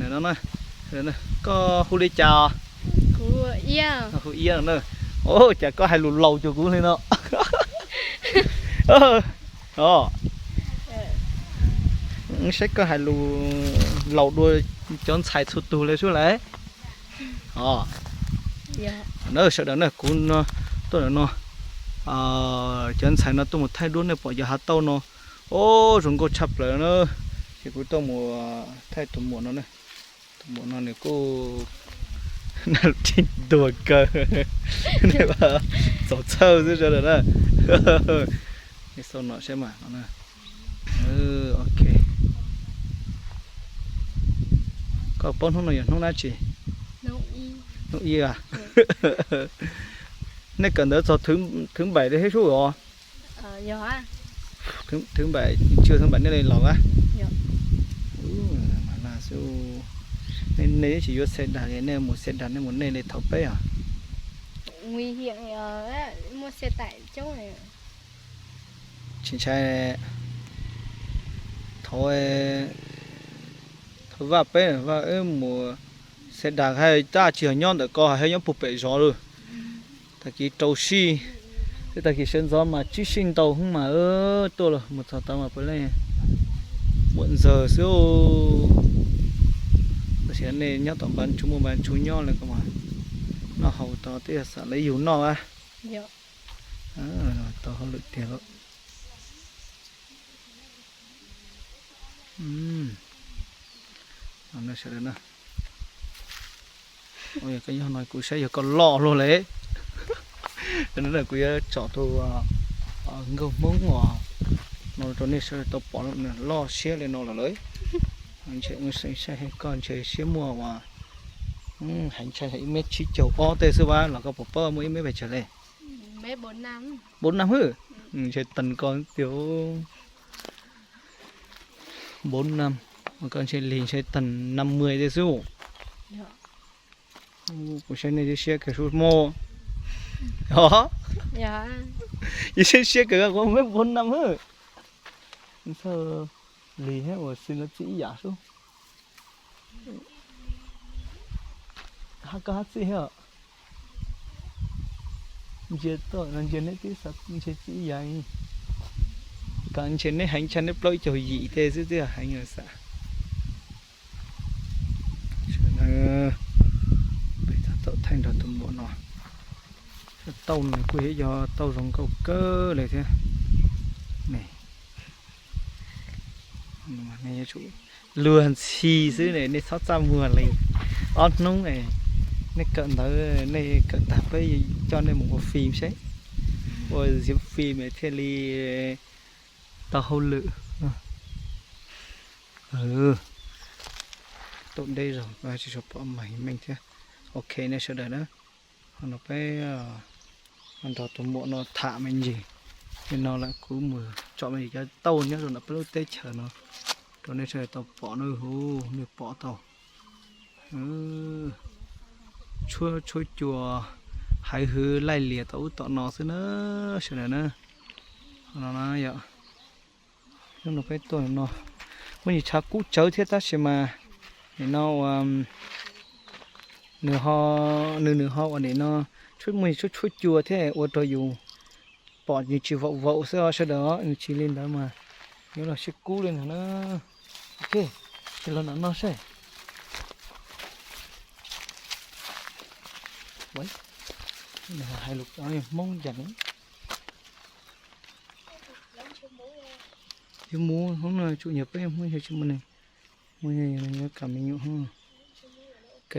No, koj hu li cas? Hu Iab no na. Cas koj hais lus laus cuag kuv li no. Saib koj hais lus laus dua cov ntxhais txhua tug li sub lawm. Na sawv daws na, kuv tuaj ntawm no, cov ntxhais no tuaj mus thaij duab, nej pom cov hav tauj no, o, zoo nkauj tshaj plaws na. Ces kuv tuaj mus thaij tus muam no, tus muam no nws kuj naj lub tib ntuag kawg, txaus txhawj xwb sawv daws na. Xau no saib mas. Ok. Koj paub hnub no yog hnub dab tsi? Hnub ib a. Nej kawm ntawv txog thứ bảy thiab sub os? Thứ bảy, trưa thứ bảy nej li los a? Nej tsis yuav xe đạp, nej mus xe đạp nej mus nej li thaum peb os? Tsis ntshai. Thaum, thaum Vaj peb, Vaj wb mus xe đạp hais tab tsis yog nyob ntawm ko, hais nyob puag pem zos lawm. Tag kis rau sij, twb tag kis sawv ntxov mas tsib sij ntau hwv mas tuaj los mus txog tod mas puav leej muaj ntxawg xwb. Tab sis nej nyob tom npav tsuv, muaj npav tsuv nyob li ko mas noj haus tod twb yog xam lawv yug noj a. Tau hauj lwm tiag lawm. Sawv daws na, koj nyob no kuv saib yog koj loj luaj li. Kuv yuav tsom tus nkauj Hmoob uas no rau nej sawv daws tau pom, loj siab li no lawm lauj. Ntshe koj ntshe siab muaj uas, hais ntshai ib mev tsib caug ob tej xwb vas, los koj puas paub muaj ib mev pes tsawg li? Bốn năm hwj. Ntshe tees koj tiag. Bốn năm, koj ntshe lig ntshe tees năm mươi tej xwb. Kuv saib nej siab kawg sub muaj. Yog siab siab kawg, kuv meb bốn năm hwj. Lig thiab uas xwb no txij ib yam sub. Hab koj hab txij thiab. Ntsia tuaj no ntsia neb twb xav ntshe txij ib yam. Kom ntshe neb heev tshaj neb plaub ib caug yim tej xwb twb heev lawm xav. Peb tab tom thaij nrog tus muam no. Tauj no kuj yog tauj zoo nkauj kawg li thiab. Luag ntxhi xwb ne, nej txhob txaj muag li. Ob hnub nej kawm ntawv, nej kawm tag peb coj nej mus ua fim seb, ua xiav fim thiaj li tau hauj lwm. Tau deb zog tsis pom meej thiab. Ok nej sawv daws na, no peb nrog tus muam no tham me ntsis li no lawm kuv mus tsom me ntsis cov tauj nyob rau ntawm peb lub teb chaws no rau nej sawv daws tau pom na. Hu, nej pom tau tshuab tshuab cua haiv hwv laij lias tom ub tom no xwb na sawv daws na. No na yom, hnub no peb tuaj no muaj ib tshav kub tsawv thiab tab sis mas nim no ua nws ho, nws nws ho ua nim no muaj tshuab tshuab cua thiab ua rau yus pom nws tsis vaum vaum xwb os sawv daws, nws tsis li ntawd mas yuav los sib kub li ntawd na. Ok, ces los nram no seb. Hais lus Hmoob cas ne? Yuav mus hnub no tsum nyuag peb Hmoob yog tsis muaj neeg, muaj neeg yuav kam me nyuam hnub. Ok.